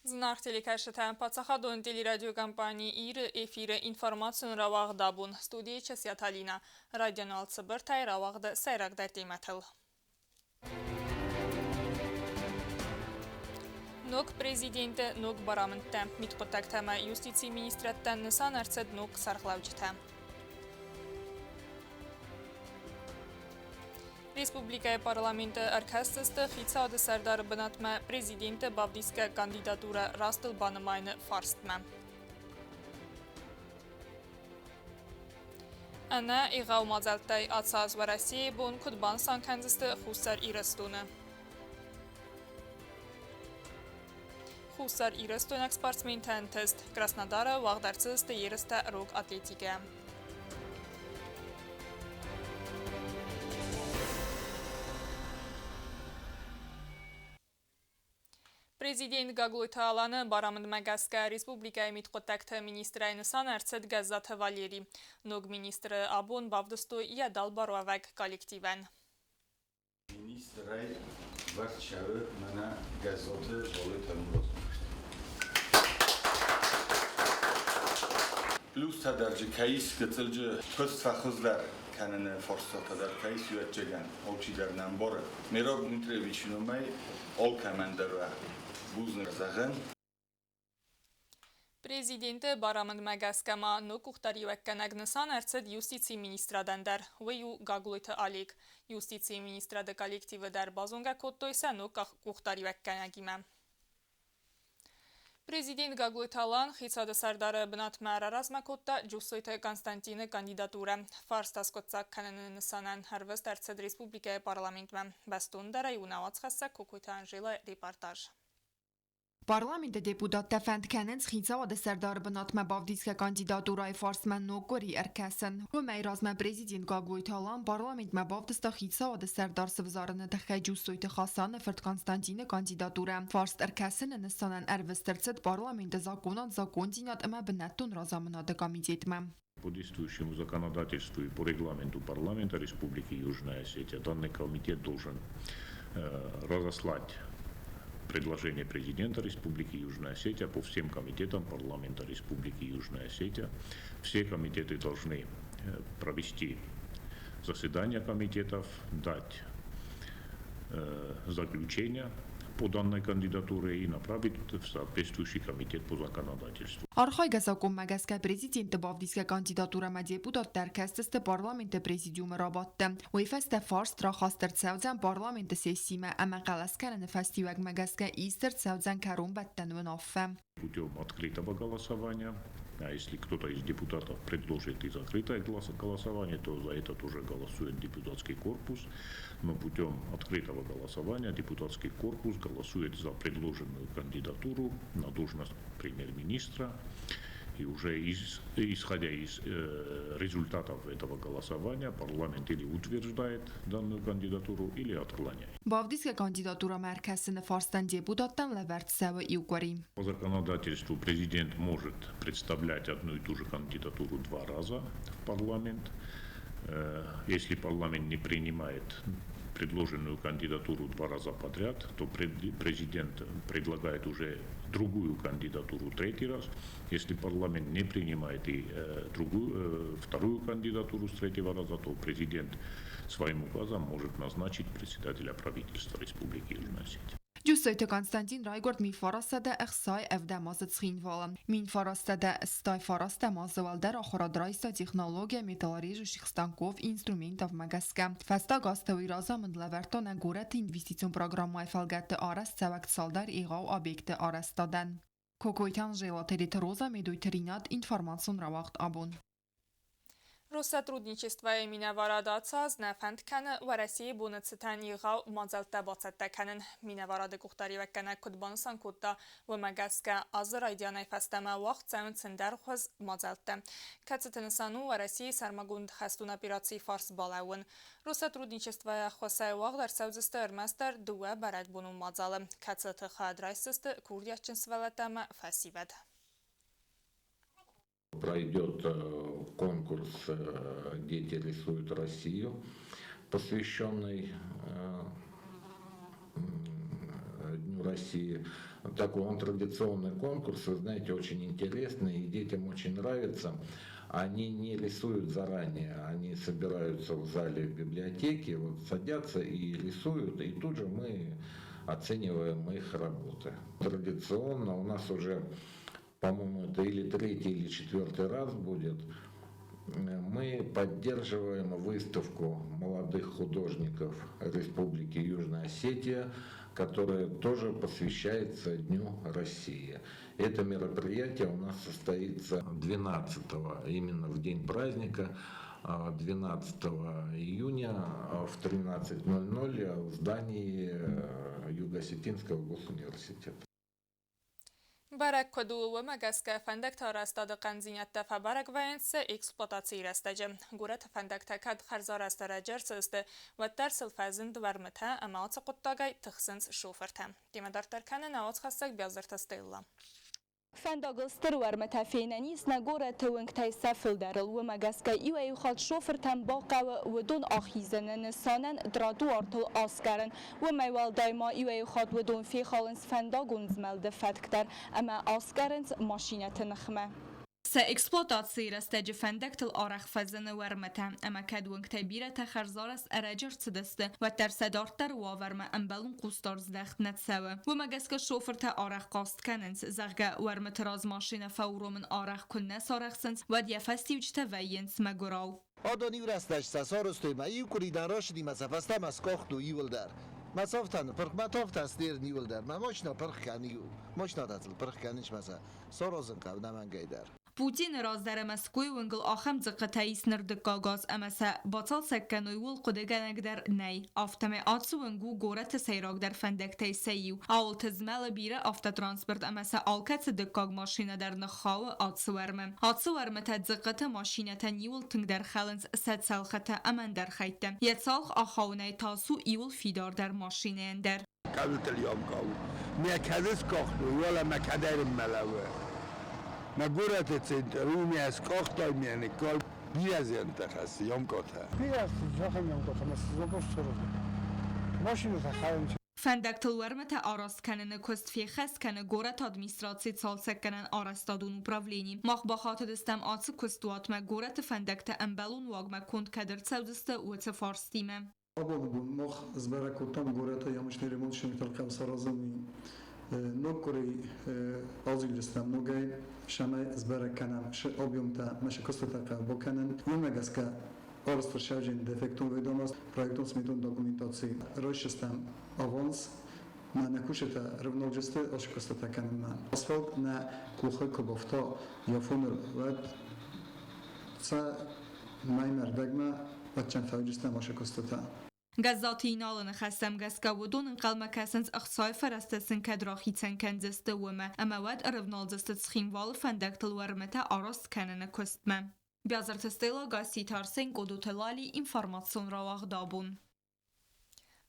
Зынаргъ телекӕсджытӕ, паддзахадон телерадиокомпани «Ир-ы» эфиры информацион рауагъд абон студийы Часиаты Алинӕ. Райдиануал цыбыртӕй рауагъды сӕйрагдӕр темӕтыл. Ног президенты ног барамындтӕ, мидхъуыддӕгтӕ ӕмӕ юстицийы министрӕдтӕн нысан ӕрцыд ног сӕргълӕуджытӕ. Республикӕйы парламенты ӕркӕсдзысты хицауады сӕрдары бынатмӕ президенты бавдисгӕ кандидатурӕ растыл банымайыны фарстмӕ. Ӕнӕ егъау мадзӕлттӕй ацы аз Уӕрӕсейы бон куыд банысан кӕндзысты Хуссар Ирыстоны? Хуссар Ирыстойнаг спортсментӕн тест Краснодары уагъд ӕрцыдысты ерыстӕ рог атлетикӕйӕ. Президент Гаглойты Аланы барамындмӕ гӕсгӕ республикӕйы мидхъуыддӕгты министрӕй нысан ӕрцыд Гӕззаты Валери. Ног министры абон бавдыстой йӕ дӕлбаруӕвӕг коллективӕн. Министрӕй вӕрд цӕуы мӕнӕ Гӕззоты Болы Таймуразы куыст. Плюс та дӕр кӕй ис гыццылджы куыст фӕхуыздӕр кӕныны фарстатӕ дӕр кӕй ис ӕвӕццӕгӕн, алчидӕр нӕ ӕмбары. Мераб Дмитриевичы номӕй алкӕмӕн дӕр уӕ бузныг зӕгъын. Президенты барамындмӕ гӕсгӕ ма ног къухдариуӕггӕнӕг нысан ӕрцыд юстицийы министрадӕн дӕр. Уый у Гаглойты Олег. Юстицийы министрады коллективы дӕр базонгӕ кодтой сӕ ног къухдариуӕггӕнӕгимӕ. Президент Гаглойты Алан хицауады сӕрдары бынатмӕ раразмӕ кодта Джуссойты Константины кандидатурӕ. Фарст аскъуыддзаг кӕныны нысанӕн ӕрвыст ӕрцыд республикӕйы парламентмӕ. Бӕстондӕрӕй у нӕ уацхӕссӕг Кокойты Анжелӕ репортаж. Парламенты депутаттӕ фӕнд кӕнынц хицауады сӕрдары бынатмӕ бавдисгӕ кандидатурӕйы фарсмӕ ног къуыри ӕркӕсын. Уымӕй размӕ президент Гаглойты Алан парламентмӕ бавдыста хицауады сӕрдар сывзарыны тыххӕй Джуссойты Хасаны фырт Константины кандидатурӕ. Фарст ӕркӕсыны нысанӕн ӕрвыст ӕрцыд парламенты законад, закондзинад ӕмӕ бынӕттон разамынады комитетмӕ. По действующему законодательству и по регламенту парламента Республики Южная Осетия данный комитет должен разослать предложение президента Республики Южная Осетия по всем комитетам парламента Республики Южная Осетия. Все комитеты должны провести заседания комитетов, дать заключение по данной кандидатуре и направить в соответствующий комитет по законодательству. Архайгӕ закъонмӕ гӕсгӕ президенты бавдисгӕ кандидатурӕмӕ депутаттӕ ӕркӕсдзысты парламенты президиумы рабадты. Уый фӕстӕ фарст рахаст ӕрцӕудзӕн парламенты сессимӕ ӕмӕ хъӕлӕс кӕныны фӕстиуӕгмӕ гӕсгӕ ист ӕрцӕудзӕн кӕронбӕттӕн уынаффӕ. Путем открытого голосования. А если кто-то из депутатов предложит и закрытое голосование, то за это тоже голосует депутатский корпус. Но путем открытого голосования депутатский корпус голосует за предложенную кандидатуру на должность премьер-министра. И уже исходя из результатов этого голосования парламент или утверждает данную кандидатуру, или отклоняет. Бавдисгӕ кандидатурӕмӕ ӕркӕсыны фарстӕн депутаттӕн лӕвӕрд цӕуы иу къуыри. По законодательству президент может представлять одну и ту же кандидатуру два раза в парламент. Если парламент не принимает предложенную кандидатуру два раза подряд, то президент предлагает уже другую кандидатуру третий раз. Если парламент не принимает и вторую кандидатуру с третьего раза, то президент своим указом может назначить председателя правительства Республики Южная Осетия. Джуссойты Константин райгуырд 1967 азы Цхинвалы. 1989 азы уӕлдӕр ахуырад райста технология металлорежущих станков и инструментов-мӕ гӕсгӕ. Фӕстаг азты уый разамынд лӕвӕрдта нӕ горӕты инвестицион программӕйы фӕлгӕтты арӕзтцӕуӕг цалдӕр егъау объекты арӕзтадӕн. Кокойты Анжела, Тедеты Роза, Медойты Ринат, информацион рауагъд абон. Россотрудничествойы минӕварад ацы аз нӕ фӕнд кӕны Уӕрӕсейы боны цытӕн егъау мадзӕлттӕ бацӕттӕ кӕнын. Минӕварады къухдариуӕггӕнӕг куыд банысан кодта, уымӕ гӕсгӕ азы райдианӕй фӕстӕмӕ уагъд цӕуынц ӕндӕрхуыз мадзӕлттӕ, кӕцыты нысан у Уӕрӕсейы сӕрмагонд хӕстон операцийы фарс балӕууын. Россотрудничествойы ӕххуысӕй уагъд ӕрцӕудзысты ӕрмӕстдӕр дыууӕ бӕрӕгбонон мадзалы, кӕцыты хайад райсдзысты курдиатджын сывӕллӕттӕ ӕмӕ фӕсивӕд. Пройдет конкурс «Дети рисуют Россию», посвященный Дню Дню России. Такой он традиционный конкурс, вы знаете, очень интересный, и детям очень нравится. Они не рисуют заранее, они собираются в зале в библиотеке, вот садятся и рисуют, и тут же мы оцениваем их работы. Традиционно у нас уже, по-моему, это или третий, или четвертый раз будет, мы поддерживаем выставку молодых художников Республики Южная Осетия, которая тоже посвящается Дню России. Это мероприятие у нас состоится 12 именно в день праздника, 12 июня в 13:00 в здании Юго-Осетинского госуниверситета. Бӕрӕг куыд у, уымӕ гӕсгӕ фӕндӕгты арӕзтады хъӕндзинӕдтӕ фӕбӕрӕг вӕййынц сӕ эксплуатацийы рӕстӕджы. Горӕты фӕндӕгтӕ кӕд хӕрзарӕзт ӕрӕджы ӕрцыдысты, уӕддӕр сыл фӕзынд уӕрмытӕ ӕмӕ ацы хъуыддагӕй тыхсынц шофыртӕ. Темӕ дарддӕр кӕны нӕ уацхӕссӕг Биазырты Стелла. Фӕндагыл стыр уӕрмытӕ фенӕн ис нӕ горӕты уынгтӕй сӕ фылдӕрыл. Уымӕ гӕсгӕ иуӕй-иу хатт шофыртӕн бахъӕуы уыдон ахизыны нысанӕн тротуартыл асгарын. Уымӕй уӕлдай ма иуӕй-иу хатт уыдон фехалынц фӕндагон змӕлды фӕтк дӕр ӕмӕ асгарынц машинӕты ныхмӕ. Сӕ эксплуатацийы рӕстӕджы фӕндӕгтыл арӕх фӕзыны уӕрмытӕ, ӕмӕ кӕд уынгтӕй бирӕтӕ хӕрзарӕзт ӕрӕджы ӕрцыдысты, уӕддӕр сӕ дарддӕры уавӕрмӕ ӕмбӕлон хъусдард здӕхт нӕ цӕуы. Уымӕ гӕсгӕ шофыртӕ арӕх хъаст кӕнынц, зӕгъгӕ, уӕрмыты раз машинӕ фӕуромын арӕх куыннӕ сарӕхсынц, уӕд йӕ фӕстиуджытӕ вӕййынц мӕгуырау. Адон иу рӕстӕджы сӕ сарӕзтой мӕ иу къуыри дӕр рацыди мӕ сӕ фӕстӕмӕ скъахтой иуылдӕр. Мӕ цӕфтӕ ныппырх, мӕ тӕфтӕ сдерын иуылдӕр, мӕ машинӕ пырх кӕны, машинӕтӕ сыл пырх кӕнынц мӕ сӕ саразын хъӕуы ӕнӕмӕнгӕй дӕр. Путины раздӕры Мӕскуыйы уынгыл ахӕм дзыхъхъытӕ ис ныр дыккаг аз ӕмӕ сӕ бацалцӕг кӕной, ууыл хъуыдыгӕнӕг дӕр нӕй. Афтӕмӕй ацы уынг у горӕты сӕйрагдӕр фӕндӕгтӕй сӕ иу. Ауылты змӕлы бирӕ автотранспорт ӕмӕ сӕ алкӕцы дыккаг машинӕ дӕр ныххауы ацы уӕрмы. Ацы уӕрмытӕ дзыхъхъыты машинӕтӕн иуыл тынгдӕр хӕлынц сӕ цӕлхытӕ ӕмӕ ӕндӕр хӕйттӕ. Йӕ цалх ахауынӕй тас у иуыл фидардӕр машинӕйӕн дӕр. Кадытыл ямка у. Мӕ кӕды скъахтой, уӕлӕ мӕ кӕдӕрынмӕ лӕууы. Мӕ горӕты центр у, мӕ скъахтай, мӕ ныккал. Бирӕ зиӕнттӕ хӕссы ямкатӕ. Бирӕ ахӕм ямкатӕ мӕ цы машинӕтӕ хӕрынц. Фӕндӕгтыл уӕрмытӕ араст кӕныны куыст феххӕст кӕны горӕты администрацийы цалцӕггӕнӕн арӕзтадон управлени. Мах бахатыдыстӕм ацы куыстуатмӕ горӕты фӕндӕгтӕ ӕмбӕлон уагмӕ конд кӕд ӕрцӕудзысты, уыцы фарстимӕ. Абоны бон мах сбӕрӕг кодтам горӕты ямочный ремонт хъӕуы саразын ног къуыри азилдзыстӕм ногӕй, цӕмӕй сбӕрӕг кӕнӕм объемтӕ ӕмӕ сӕ куыстытӕ хъӕуы бакӕнын. Уымӕ гӕсгӕ арӕзт ӕрцӕуджын дефектон ведомость, проектон-сметон документаци райсдзыстӕм аванс, мӕ нӕ кусджытӕ рывналдзысты ацы куыстытӕ кӕнынмӕ. Асфальт нӕ къухы куы бафта йӕ фоныл, уӕд сӕ мӕймӕ рдӕгмӕ адджын фӕуыдзыстӕм ацы куыстытӕ. Гӕззаты Иналы ныхӕстӕм гӕсгӕ уыдон ӕнхъӕлмӕ кӕсынц ӕхцайы фӕрӕзтӕ сын кӕд рахицӕн кӕндзысты, уымӕ, ӕмӕ уӕд ӕрӕвналдзысты Цхинвалы фӕндӕгтыл уӕрмытӕ араст кӕныны куыстмӕ. Биазырты Стелла, Гасситы Арсен, Къодоты Лали, информацион рауагъд абон.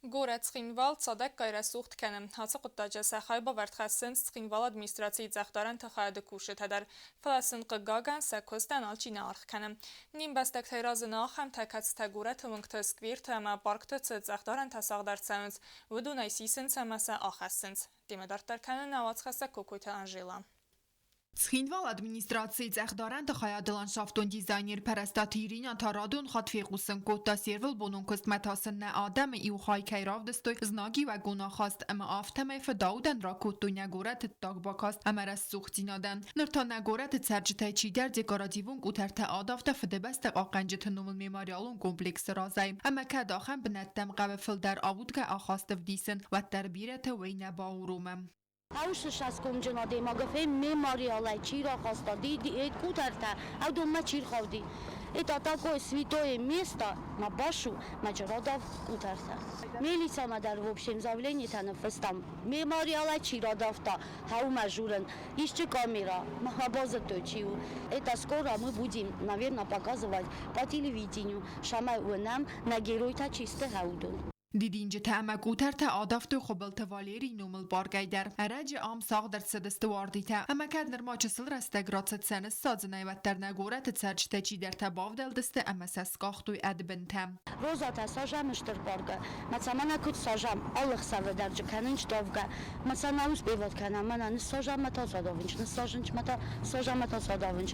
Горӕт Цхинвал цадӕггай рӕсугъд кӕны. Ацы хъуыддаджы сӕ хайбавӕрд хӕссынц Цхинвалы администрацийы цъӕхдарӕнты хайады кусджытӕ дӕр. Фӕлӕ сын, хъыгагӕн, сӕ куыстӕн алчи нӕ аргъ кӕны. Не мбӕстӕгтӕй разыны ахӕмтӕ, кӕцытӕ горӕты уынгты, скверты ӕмӕ паркты цы цъӕхдарӕнтӕ сагъд ӕрцӕуынц, уыдонӕй сисынц ӕмӕ сӕ ахӕссынц. Темӕ дарддӕр кӕны нӕ уацхӕссӕг Кокойты Анжела. Цхинвалы администрацийы цъӕхдарӕнты хайады ландшафтон дизайнер Пӕрӕстаты Иринӕ та радон хатт фехъусын кодта, се рвылбонон куыстмӕ та сын нӕ адӕмы иу хай кӕй равдыстой знагиуӕгон ахаст ӕмӕ афтӕмӕй фыдаудӕн ракодтой нӕ горӕты ддаг бакаст ӕмӕ рӕсугъддзинадӕн. Ныр та нӕ горӕты цӕрджытӕй чидӕр декоративон къутӕртӕ адавта Фыдыбӕстӕ хъахъхъӕнджыты номыл мемориалон комплексы разӕй. Ӕмӕ кӕд ахӕм бынӕттӕм хъӕуы фылдӕр аудгӕ ахаст ӕвдисын, уӕддӕр бирӕтӕ уый нӕ бауромы. Хъӕусы цӕсгомджын адӕймаг мемориалӕй чи рахаста, къутӕртӕ, уыдонмӕ чи рхауди. Это такое святое место на башу, мӕ радав къутӕртӕ. Милицӕмӕ дӕр в общем заявление-тӕ ныффыстам. Мемориалӕй чи радавта, хъӕумӕ журын, исчи камера, махмӕ базыдтой чи у. Это скоро мы будем, наверное, показывать по телевидению, цӕмӕй уынӕм, нӕ геройтӕ чи сты, уыдон. Дидинджытӕ ӕмӕ къутӕртӕ адавтой Хуыбылты Валерийы номыл паркӕй дӕр. Ӕрӕджы ам сагъд ӕрцыдысты уардитӕ. Ӕмӕ кӕд нырма чысыл рӕстӕг рацыд сӕ ныссадзынӕй, уӕддӕр нӕ горӕты цӕрджытӕ чидӕртӕ бавдӕлдысты ӕмӕ сӕ скъахтой ӕд бынтӕ. Розатӕ сажам стыр паркы, мӕ цӕмӕн куыд сажам, алы ӕхсӕвы дӕр джы кӕнынч давгӕ, мӕ сӕ нал успевать кӕнӕм, мӕнӕ ныссажам мӕ та садавынч, ныссажынч мӕ та сажам мӕ та садавынч.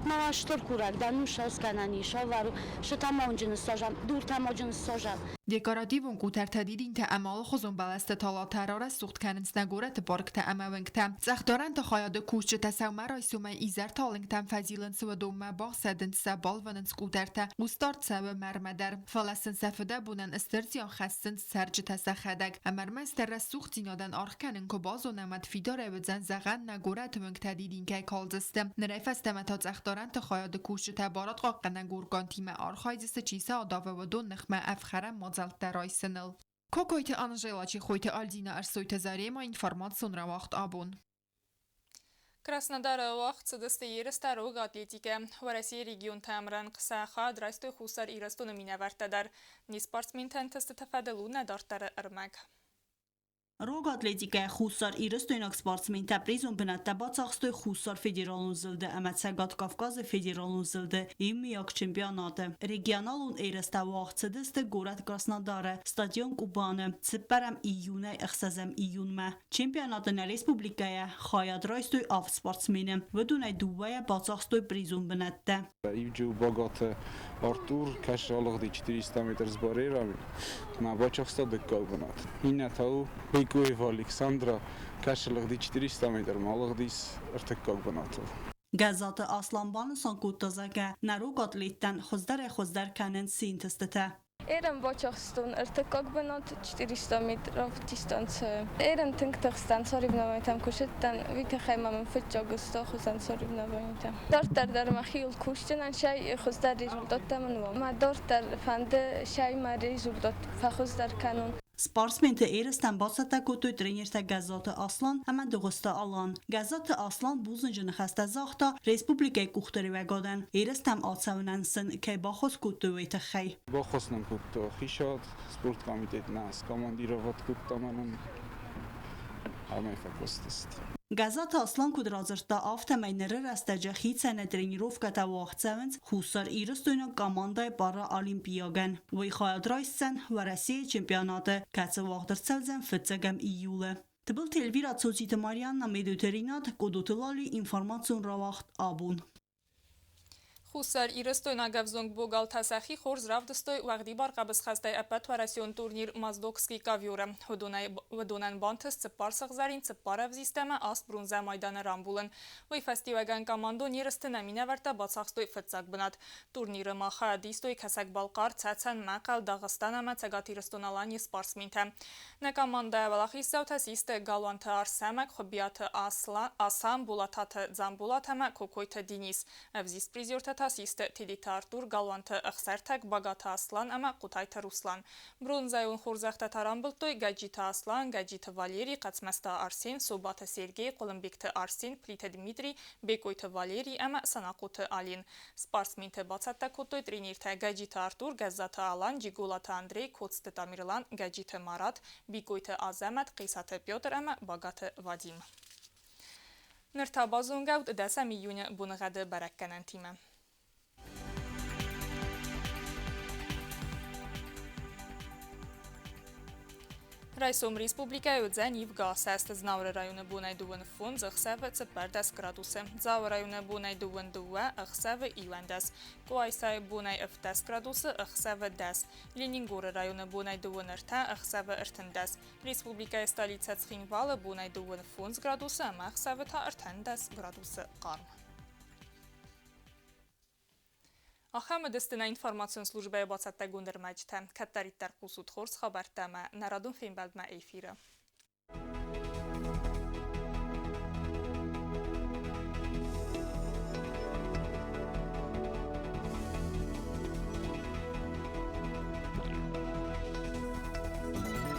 Мӕ стыр курӕг дӕн, ну сӕ скӕнӕн ис, сӕвӕру, сытӕ ма уынджы ныссажам, дуртӕ ма уынджы ныссажам. Декоративон къутӕртӕ, дидинтӕ ӕмӕ алыхуызон бӕлӕстӕ талатӕ рарӕсугъд кӕнынц нӕ горӕты парктӕ ӕмӕ уынгтӕ. Цъӕхдарӕнты хайады кусджытӕ сӕумӕрайсомӕй изӕрталынгтӕм фӕзилынц уыдонмӕ, бахсӕдынц сӕ, балвӕнынц къутӕртӕ, хъусдард цӕуы мӕрмӕ дӕр. Фӕлӕ сын сӕ фыдӕбонӕн стыр зиан хӕссынц цӕрджытӕ сӕхӕдӕг. Ӕмӕ ӕрмӕстдӕр рӕсугъддзинадӕн аргъ кӕнын куы базонӕм, уӕд фидарӕй уыдзӕн зӕгъӕн, нӕ горӕты уынгтӕ дидин кӕй калдзысты. Нырӕй фӕстӕмӕ та цъӕхдарӕнты хайады кусджытӕ барадхъахъхъӕнӕг органтимӕ архайдзысты, чи сӕ адавы, уыдон ныхмӕ ӕфхӕрӕн мадзӕлттӕ райсыныл. Кокойты Анжела, Чехойты Альдина, Ӕрсойты Зарема, информацион рауагъд абон. Краснодары уагъд цыдысты ерыстӕ рог атлетикӕ. Уӕрӕсейы регионты ӕмрӕнхъ сӕ хайад райстой Хуссар Ирыстоны минӕвӕрттӕ дӕр. Не спортсментӕн ӕнтыстыты фӕдыл у нӕ дарддӕры ӕрмӕг. Рог атлетикӕйӕ Хуссар Ирыстойнаг спортсментӕ призон бынӕттӕ бацахстой Хуссар Федералон зылды ӕмӕ Цӕгат Кавказы Федералон зылды иумиаг чемпионаты. Регионалон ерыстӕ уагъд цыдысты горӕт Краснодары, стадион Кубаны, цыппӕрӕм июнӕй ӕхсӕзӕм июнмӕ. Чемпионаты нӕ республикӕйӕ хайад райстой авд спортсмены. Уыдонӕй дыууӕйӕ бацахстой призон бынӕттӕ. Иу Багаты Артур кӕсы алыгъди 400 метр с барьерами, мӕ бацахста дыккаг бынат. Иннӕ та у Бекоева Александра, кӕсы лыгъди 400 метрмӕ, алыгъдис ӕртыккаг бынатыл. Гӕззаты Аслан банысан кодта, зӕгъгӕ, нӕ рог атлеттӕн хуыздӕрӕй-хуыздӕр кӕнынц се нтыстытӕ. Ерын бацахстон ӕртыккаг бынат 400 метров дистанцийы. Ерын тынг тыхстӕн соревнованийтӕм куы цыдтӕн, уый тыххӕй ма мын фыццаг сты соревнованийтӕ. Дарддӕр дӕр мӕхиуыл кусдзынӕн, сӕй хуыздӕр результаттӕ мын уа. Мӕ дарддӕр фӕнды сӕй мӕ результат фӕхуыздӕр кӕнон. Спортсменты ерыстӕм бацӕттӕ кодтой тренертӕ Гӕззаты Аслан ӕмӕ Дыгъуызты Алан. Гӕззаты Аслан бузныджы ныхӕстӕ загъта республикӕйы къухдариуӕгадӕн, ерыстӕм ацӕуынӕн сын кӕй баххуыс кодтой, уый тыххӕй. Баххуыс нын кодта хицауад, спорткомитет нӕ скомандировать кодта мӕнӕн, ӕмӕ фӕкуыстысты. Гӕззаты Аслан куыд радзырдта, афтӕмӕй ныры рӕстӕджы хицӕны тренировкӕтӕ уагъд цӕуынц Хуссар Ирыстойнаг командӕйы параолимпиагӕн. Уый хайад райсдзӕн Уӕрӕсейы чемпионаты, кӕцы уагъд ӕрцӕудзӕн фыццӕгӕм июлы. Тыбылты Эльвира, Цоциты Марианна, Медойты Ринат, Къодоты Лали, информацион рауагъд абон. Хуссар Ирыстойнаг ӕвзонг богалтӕ сӕхи хорз равдыстой уӕгъдибар хъӕбысхӕстӕй ӕппӕтуӕрӕсеон турнир «Моздокский ковер-ы». Уыдонӕн бантыст цыппар сыгъзӕрин, цыппар ӕвзист ӕмӕ аст бронзӕ майданы рамбулын. Уый фӕстиуӕгӕн командон ерысты нӕ минӕвӕрттӕ бацахстой фыццаг бынат. Турниры ма хайад истой Кӕсӕг-Балхъар, Цӕцӕн, Мӕхъӕл, Дагъыстан ӕмӕ Цӕгат Ирыстон-Аланийы спортсментӕ. Нӕ командӕйы уӕлахиздзаутӕ систы Галуанты Арсӕмӕг, Хуыбиаты Асан, Болататы Дзамболат ӕмӕ Кокойты Денис. Ӕвзист призертӕ та систы Тедеты Артур, Галуанты Ӕхсӕртӕг, Багаты Аслан ӕмӕ Хъотайты Руслан. Бронзӕйон хорзӕхтӕ та рамбылдтой Гӕджиты Аслан, Гӕджиты Валерий, Хъӕцмӕзты Арсен, Собаты Сергей, Хъуылымбегты Арсен, Плиты Дмитрий, Бекъойты Валерий ӕмӕ Санахъоты Алин. Спортсментӕ бацӕттӕ кодтой тренертӕ Гӕджиты Артур, Гӕззаты Алан, Джиголаты Андрей, Коцты Тамерлан, Гӕджиты Марат, Бикъойты Азӕмӕт, Хъесаты Петр ӕмӕ Багаты Вадим. Ныр та базонгӕ ут дӕсӕм июны боныгъӕды бӕрӕггӕнӕнтимӕ. Райсом республикӕйы уыдзӕн ивгӕ асӕст Знауыры районы бонӕй дыууын фондз, ӕхсӕвы цыппӕрдӕс градусы. Дзауы районы бонӕй дыууын дыууӕ, ӕхсӕвы иуӕндӕс. Къуайсайы бонӕй ӕвддӕс градусы, ӕхсӕвы дӕс. Ленингоры районы бонӕй дыууын ӕртӕ, ӕхсӕвы ӕртындӕс. Республикӕйы столицӕ Цхинвалы бонӕй дыууын фондз градусы ӕмӕ ӕхсӕвы та ӕртӕндӕс градусы хъарм. Ахӕм уыдысты нӕ информацион службӕйы бацӕттӕгонд ӕрмӕджытӕ. Кӕддӕриддӕр хъусут хорз хабӕрттӕ ӕмӕ нӕ радон фембӕлдмӕ эфиры.